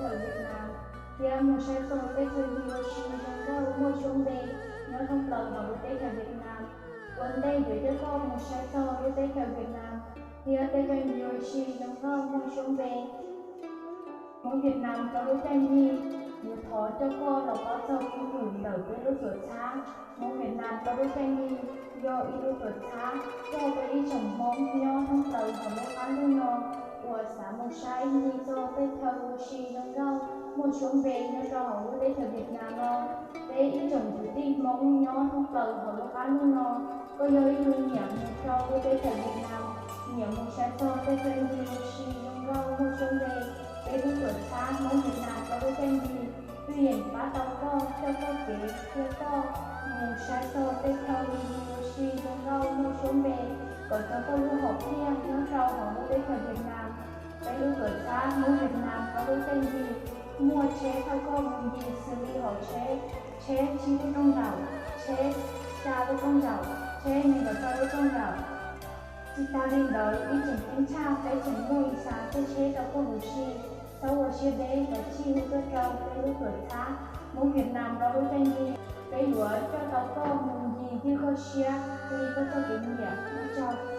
chaws Vietnam, thiab mus saib txog teb chaws ncig ua si zoo nkauj muaj suab npe nyob thoob plaws hauv lub teb chaws Vietnam. Ua ntej yuav coj koj mus saib txog lub teb chaws Vietnam thiab teb chaws ncig ua si zoo nkauj muaj suab npe Hmoob Vietnam rau lub caij ncig, yuav thov coj koj los paub txog keeb kwm ntawm peb lub tuam txhab. Hmoob Vietnam rau lub caij ncig yog ib lub tuam txhab coj peb ib tsoom Hmoob nyob thoob plaws hauv lub qab ntuj no uas xav mus saib ncig txog tej chaw ua si zoo nkauj muaj suab npe nyob rau hauv lub teb chaws Vietnam no. Peb ib tsoom kwv tij Hmoob nyob thoob plaws hauv lub qab ntuj no, koj yog ib tug nyiam mus rau lub teb chaws Vietnam, nyiam mus saib txog tej chaw ncig ua si zoo nkauj muaj suab npe, peb lub tuam txhab Hmoob Vietnam rau lub caij ncig twb yeej pab tau koj, coj koj kev, thiab koj mus saib txog tej chaw ncig ua si zoo nkauj muaj suab npe kom txog koj lub hom phiaj nyob rau hauv lub teb chaws Vietnam. Peb lub tuam txhab Hmoob Vietnam rau lub caij ncig muaj tsheb thauj koj mus ncig xws li hauv tsheb, tsheb tsib lub rooj zaum, tsheb xya lub rooj zaum, tsheb nees nkaum rau lub rooj zaum. Tsis tas li ntawd, ib tsoom ceeb tshaj peb tseem muaj ib sab tej tsheb rau koj huv si. Txhob ua siab deb los txib hu tuaj rau peb lub tuam txhab Hmoob Vietnam rau lub caij ncig, peb yuav coj tau koj mus ncig ywj koj siab li koj txoj kev nyiam. Ua tsaug.